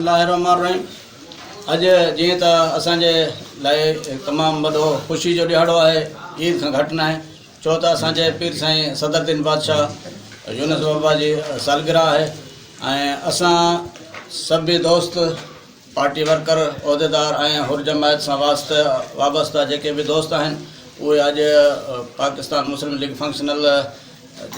الله الرحمٰن الرحيم اڄ جيئن ته اسان جي لاء تمام وڏو خوشي جو ڏهاڙو آهي عيد کان گهٽ ناهي ڇو ته اسان جي پير سائين صدر الدين بادشاهه يونس بابا جي سالگرهه آهي ۽ اسان سڀ دوست پارٽي ورڪر عهديدار ۽ حر جماعت سان واسطه وابسته جيڪي به دوست آهن اهي اڄ پاڪستان مسلم ليگ فنڪشنل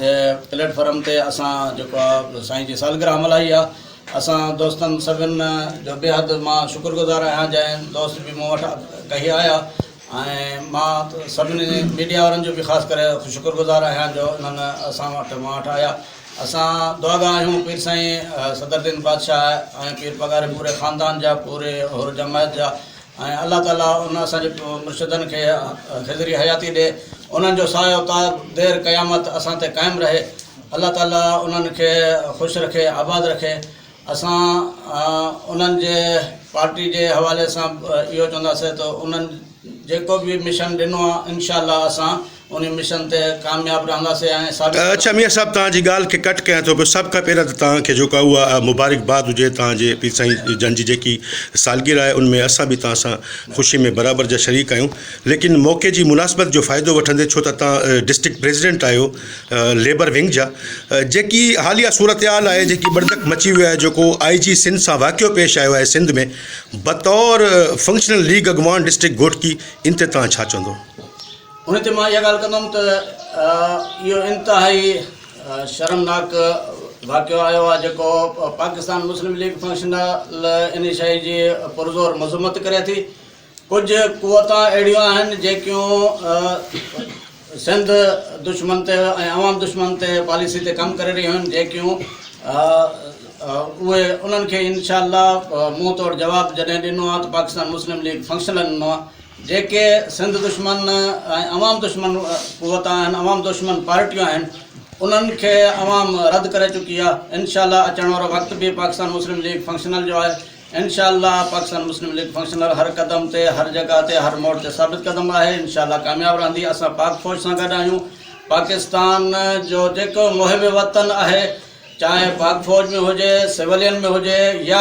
جي پليٽ فارم تي اسان جيڪو آ سائين جي سالگرهه ملهائي آ اسان دوستن سڀن جو بي حد مان شڪر گذار آهيان جنهن دوست به مون وٽ ڪهي آيا ۽ مان سڀني ميڊيا وارن جو به خاص ڪري شڪر گذار آهيان جو انهن اسان وٽ مان وٽ آيا اسان دعاگا آهيون پير سائين صدر الدين بادشاهه ۽ پير پڳاري پوري خاندان جا پوري حر جماعت جا ۽ الله تعالي ان اسان جي مرشدن کي خضري حياتي ڏي انهن جو سايو تا دير قيامت اسان تي قائم رهي الله تعالي انهن کي خوش رکي آباد رکي اسان انهن جي پارٽي جي حوالي سان اهو چونداسين ته انهن جيڪو به مشن ڏنو آهي انشاء الله اسان انهي مشن تي ڪامياب رهنداسين ۽ ثابت اڇا ميان صاحب توهان جي ڳالهه کي ڪٽ ڪيان ٿو پيو سڀ کان پهريان ته توهان کي جيڪو آهي اها مبارڪ باد هجي توهان جي پير سائين جن جي جيڪي سالگرهه آهي ان ۾ اسان به توهان سان خوشي ۾ برابر جا شريڪ آهيون ليڪن موقعي جي مناسبت جو فائدو وٺندي ڇو ته توهان ڊسٽرڪٽ پريزيڊنٽ آهيو ليبر ونگ جا جيڪي حاليه صورتحال آهي جيڪي ٻڙڌڪ مچي ويو آهي جيڪو آئي جي سنڌ سان واقعو پيش آيو آهي سنڌ ۾ بطور فنڪشنل ليگ اڳواڻ ڊسٽرڪٽ گهوٽڪي ان تي توهان ڇا چوندو؟ ان تي مان اها ڳالهه ڪندم ته اهو انتهائي شرمناڪ واقعو آيو آهي جيڪو پاڪستان مسلم ليگ فنڪشنل ان شيء جي پرزور مذمت ڪري ٿي. ڪجهه قوتان اهڙيون آهن جيڪيون سنڌ دشمن تي ۽ عوام دشمن تي پاليسي تي ڪم ڪري رهيون آهن جيڪيون اهي انهن کي انشاء الله منهن توڙ جواب جڏهن ڏنو آهي ته پاڪستان مسلم ليگ فنڪشنل ڏنو آهي. جيڪي سنڌ دشمن ۽ عوام دشمن قوت آهن عوام دشمن پارٽيون آهن انهن کي عوام رد ڪري چڪي آهي انشاء الله اچڻ وارو وقت به پاڪستان مسلم ليگ فنڪشنل جو آهي انشاء الله پاڪستان مسلم ليگ فنڪشنل هر قدم تي هر جڳهه تي هر موڙ تي ثابت قدم آهي انشاء الله ڪامياب رهندي اسان پاڪ فوج سان گڏ آهيون پاڪستان جو جيڪو محب وطن آهي چاهي پاڪ فوج ۾ هجي، سولين ۾ هجي يا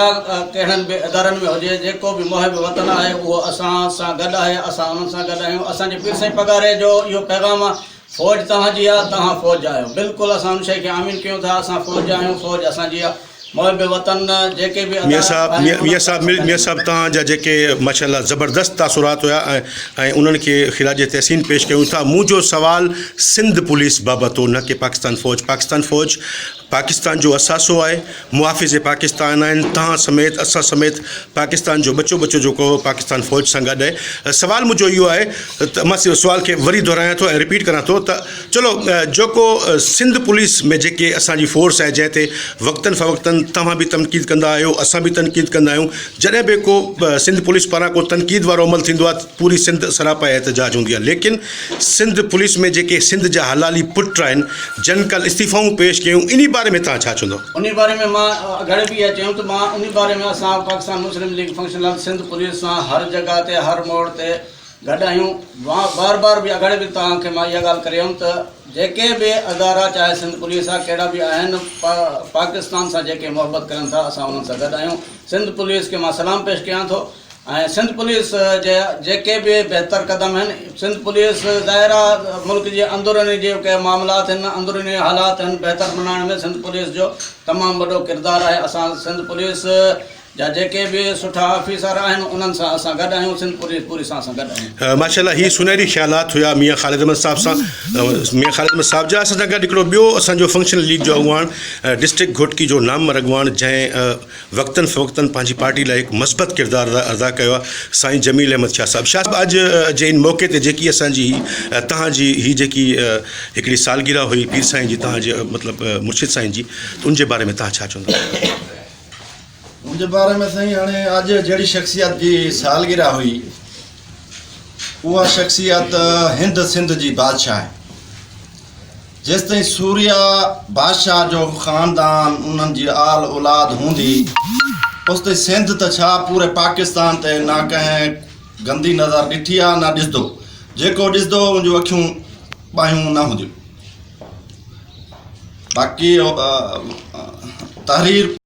ڪهڙن به ادارن ۾ هجي، جيڪو به محب وطن آهي اهو اسان سان گڏ آهي، اسان انهن سان گڏ آهيون، اسان جي پير سائين پڳاري جو اهو پيغام آهي فوج توهان جي آهي، توهان فوج جا آهيو، بلڪل اسان ان شيء کي آمين ڪيون ٿا، اسان فوج جا آهيون، فوج اسان جي آهي، محب وطن جيڪي به ميان ادارا صاحب آهن ميان انهن صاحب سان گڏ ميان آهيون. صاحب توهان جا جيڪي ماشاء الله زبردست تاثرات هيا ۽ ۽ انهن کي خراج تحسين پيش ڪيون ٿا منهنجو سوال سنڌ پوليس بابت هو نه ڪي پاڪستان فوج پاڪستان فوج پاڪستان جو اثاثو آهي محافظ پاڪستان آهن توهان سميت اسان سميت پاڪستان جو ٻچو ٻچو جيڪو هو پاڪستان فوج سان گڏ آهي سوال منهنجو اهو آهي ته مان سوال کي وري دهرايان ٿو ۽ رپيٽ ڪران ٿو ته چلو جيڪو سنڌ پوليس ۾ جيڪي اسان جي فورس آهي جنهن تي وقتن فوقتن توهان به تنقيد ڪندا آهيو اسان به تنقيد ڪندا آهيون جڏهن به ڪو سنڌ پوليس پاران ڪو تنقيد وارو عمل ٿيندو آهي ته پوري سنڌ سراپا احتجاج هوندي آهي ليڪن سنڌ پوليس ۾ جيڪي سنڌ جا حلالي پٽ آهن جن ڪل استعيفائون پيش ڪيون انهي باري ۾ توهان ڇا چوندو؟ انهي باري ۾ مان اگهڙي به اها چيم ته مان انهي باري ۾ اسان Pakistan Muslim League functional Sindh police سان هر جڳهه تي هر موڙ تي گڏ آهيون بار بار به اگهڙي به توهان کي مان اها ڳالهه ڪري آيم ته جيڪي به ادارا چاهي سنڌ پوليس آهي ڪهڙا به آهن پاڪستان سان جيڪي محبت ڪرن ٿا اسان انهن سان گڏ آهيون سنڌ پوليس کي مان سلام پيش ڪيان ٿو ۽ سنڌ پوليس جي جيڪي به بهتر قدم آهن سنڌ پوليس ظاهر آهي ملڪ جي اندروني جيڪي معاملات آهن اندروني حالات آهن بهتر بنائڻ ۾ سنڌ پوليس جو تمام وڏو ڪردار آهي اسان سنڌ پوليس جا جيڪي به سٺا آفيسر آهن انهن سان اسان گڏ آهيون سنڌ پوليس پوري سان اسان گڏ آهيون. ماشاء الله هي سنهري خيالات هيا ميان خالد احمد صاحب سان ميان خالد احمد صاحب جا اسان سان گڏ هڪڙو ٻيو اسان جو فنڪشنل ليگ جو اڳواڻ ڊسٽرڪٽ گهوٽڪي جو نامور اڳواڻ جنهن وقتن فوقتن پنهنجي پارٽي لاء هڪ مثبت ڪردار ادا ڪيو آهي سائين جميل احمد شاهه صاحب شاهه صاحب اڄ جي ان موقعي تي جيڪي اسان جي تهان جي هي جيڪي هڪڙي سالگرهه هئي پير سائين جي تهان جي مطلب مرشد سائين جي ان جي باري ۾ تهان ڇا چوندو ان جي باري ۾ سائين هاڻي اڄ جهڙي شخصيت جي سالگرهه هئي اها شخصيت هند سنڌ جي بادشاهه آهي جيستائين سوريا بادشاهه جو خاندان انهن جي آل اولاد هوندي اوستائين سنڌ ته ڇا پوري پاڪستان تي نه ڪنهن گندي نظر ڏٺي آ نه ڏسندو جيڪو ڏسندو ان جون اکيون ٻاهيون نه هونديون باقي تحرير.